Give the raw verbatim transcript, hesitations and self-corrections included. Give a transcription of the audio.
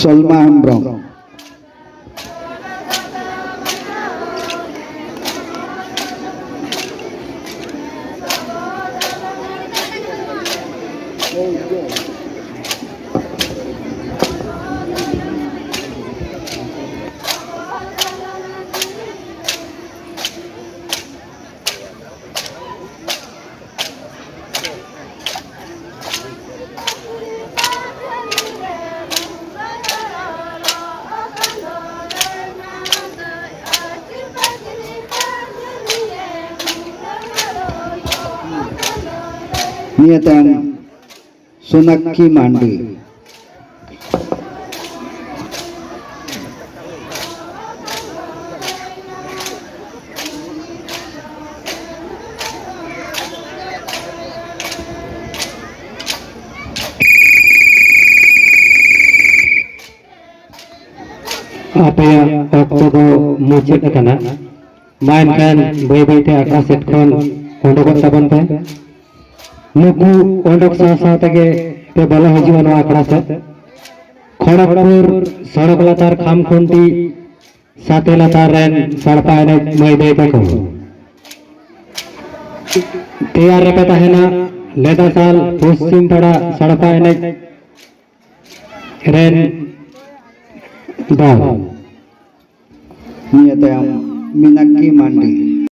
ᱛᱚᱞᱢᱟ ᱦᱮᱢᱵᱨᱚᱢ᱾ ᱱᱤᱭᱟᱹ ᱛᱟᱭᱚᱢ ᱥᱳᱱᱟᱠᱠᱷᱤ ᱢᱟᱱᱰᱤ᱾ ᱟᱯᱮᱭᱟᱜ ᱚᱠᱛᱚ ᱫᱚ ᱢᱩᱪᱟᱹᱫ ᱟᱠᱟᱱᱟ᱾ ᱢᱟ ᱮᱱᱠᱷᱟᱱ ᱵᱟᱹᱭ ᱵᱟᱹᱭᱛᱮ ᱟᱠᱷᱲᱟ ᱥᱮᱫ ᱠᱷᱚᱱ ᱚᱰᱚᱠᱚᱜ ᱛᱟᱵᱚᱱ ᱯᱮ᱾ ᱱᱩᱠᱩ ᱚᱰᱚᱠ ᱥᱟᱶ ᱥᱟᱶ ᱛᱮᱜᱮ ᱯᱮ ᱵᱚᱞᱚ ᱦᱤᱡᱩᱜᱼᱟ ᱱᱚᱣᱟ ᱟᱠᱷᱲᱟ ᱥᱮᱫ᱾ ᱠᱷᱚᱲᱚᱜᱽᱯᱩᱨ ᱥᱚᱲᱚᱠ ᱞᱟᱛᱟᱨ ᱠᱷᱟᱢᱠᱷᱩᱱᱴᱤ ᱥᱟᱛᱮ ᱞᱟᱛᱟᱨ ᱨᱮᱱ ᱥᱟᱲᱯᱟ ᱮᱱᱮᱡ ᱢᱟᱹᱭ ᱫᱟᱹᱭ ᱛᱟᱠᱚ, ᱛᱮᱭᱟᱨ ᱨᱮᱯᱮ ᱛᱟᱦᱮᱱᱟ᱾ ᱞᱮᱫᱟᱥᱟᱞ ᱯᱚᱥᱪᱤᱢ ᱯᱟᱲᱟ ᱥᱟᱲᱯᱟ ᱮᱱᱮᱡ ᱨᱮᱱ ᱫᱚᱞ᱾ ᱱᱤᱭᱟᱹ ᱛᱟᱭᱚᱢ ᱢᱤᱱᱟᱠᱠᱷᱤ ᱢᱟᱱᱰᱤ᱾